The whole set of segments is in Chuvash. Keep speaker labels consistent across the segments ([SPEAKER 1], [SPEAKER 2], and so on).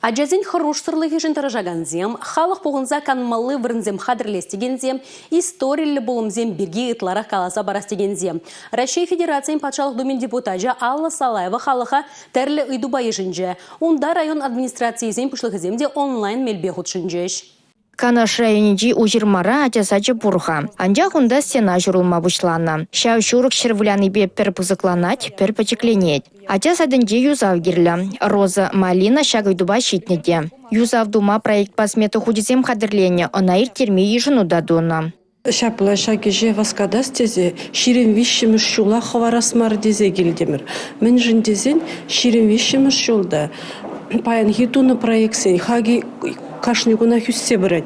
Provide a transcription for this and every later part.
[SPEAKER 1] Ачасен хӑрушсӑрлӑхӗшӗн тӑрӑшакансем, халӑх пухӑнса канмалли вырӑнсем хатӗрлес текенсем, историллӗ пулӑмсем пирки ытларах каласа парас текенсем. Раҫҫей Федерацийӗн Патшалӑх Думин депутачӗ Алла Салаева халӑха тӗрлӗ ыйтупа йышӑнчӗ. Унта район администрацийӗсен пуҫлӑхӗсем те онлайн мелпе хутшӑнчӗҫ.
[SPEAKER 2] Канаш районӗнчи Уҫырмара ача сачӗ пур-ха. Анчах унта стена ҫурӑлма пуҫланӑ. Ҫав ҫурӑк ҫӗр вылянипе пӗр пысӑкланать, пӗр пӗчӗкленет. Ача садӗнче юсав кирлӗ. Роза Малина ҫак ыйтупа ҫитнӗ те. Юсав тума проектпа смета хучӗсем хатӗрленӗ, ӑна ирттерме йышӑну та тунӑ.
[SPEAKER 3] Ҫапла ҫак ӗҫе васкатас тесе 23-мӗш ҫула хӑварас мар тесе килтӗмӗр. Мӗншӗн тесен 23-мӗш ҫулта паянхи тунӑ проектсен хакӗ кашни кунах ӳссе пырать.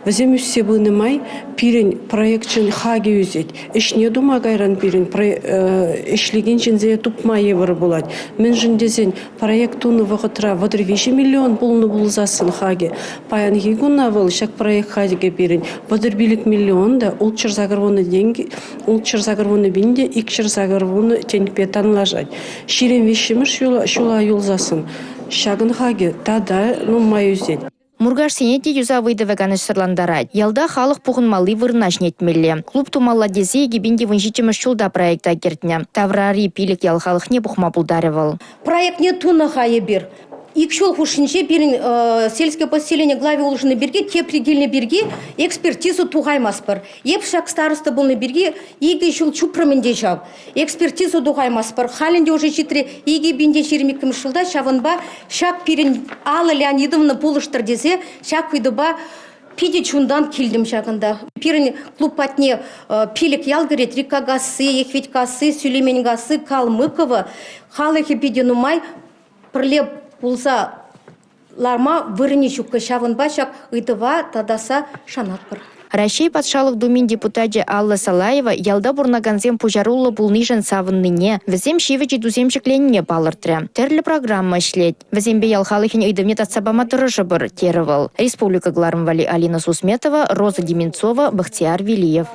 [SPEAKER 3] Вӗсем ӳссе пынӑ май пирӗн проекчӗн хакӗ ӳсет. Ӗҫне тума кайран пирӗн ӗҫлекен ҫынсене тупма йывӑр пулать. Мӗншӗн тесен Проект тунӑ вӑхӑтра 33 миллион пулнӑ пулсассӑн хакӗ паянхи куна вӑл ҫак проект хакӗ пирӗн 35 миллион та 680 тенкӗ 680 пин те 280 тенкӗпе танлашать. 23-мӗш ҫула юлсассӑн ҫакӑн хакӗ тата нумай ӳсет.
[SPEAKER 2] Муркашсене те юсав ыйтӑвӗ канӑҫсӑрлантарать. Ялта халӑх пухӑнмалли вырӑна ҫӗнетмелле. Клуб тумалла тесе 2017-мӗш ҫулта проекта кӗртнӗ. Таврари пилӗк ял халӑхне пухма пултарӗ вӑл.
[SPEAKER 4] Проектне тунӑ-ха эпир. Ик ҫул хушшинче пирӗн сельское поселение глави улшӑннӑ пирки, тепри килнӗ пирки экспертиза тухаймастпӑр. Эп ҫак староста пулнӑ пирки икӗ ҫул чупрӑм ӗнтӗ ҫав. Экспертиза тухаймастпӑр. Халь ӗнтӗ уже ҫитрӗ 2022 ҫулта, ҫавӑнпа ҫак пирӗн Алла Леонидовна пулӑштӑр тесе ҫак ыйтупа питӗ чунтан килтӗм ҫакӑнта. Пирӗн клуб патне пилӗк ял кӗрет. Риккакасси, Эхветкасси, Сӳлеменкасси, Калмыково. Халӑхӗ питӗ нумай. Пӗрле пулса ларма вырӑнӗ ҫуккӑ. Ҫавӑнпа ҫак ыйтӑва татасса шанатпӑр.
[SPEAKER 2] Раҫҫей Патшалӑх Думин депутачӗ Алла Салаева ялта пурӑнакансем пуҫаруллӑ пулнишӗн савӑннине, вӗсем ҫивӗч ыйтусем ҫӗкленине палӑртрӗ. Тӗрлӗ программа ӗҫлет. Вӗсемпе ял халӑхӗн ыйтӑвне татса пама тӑрӑшӑпӑр, терӗ вӑл. Республика кӑларӑм валли Алина Сусметова, Роза Деменцова, Бахтияр Велиев.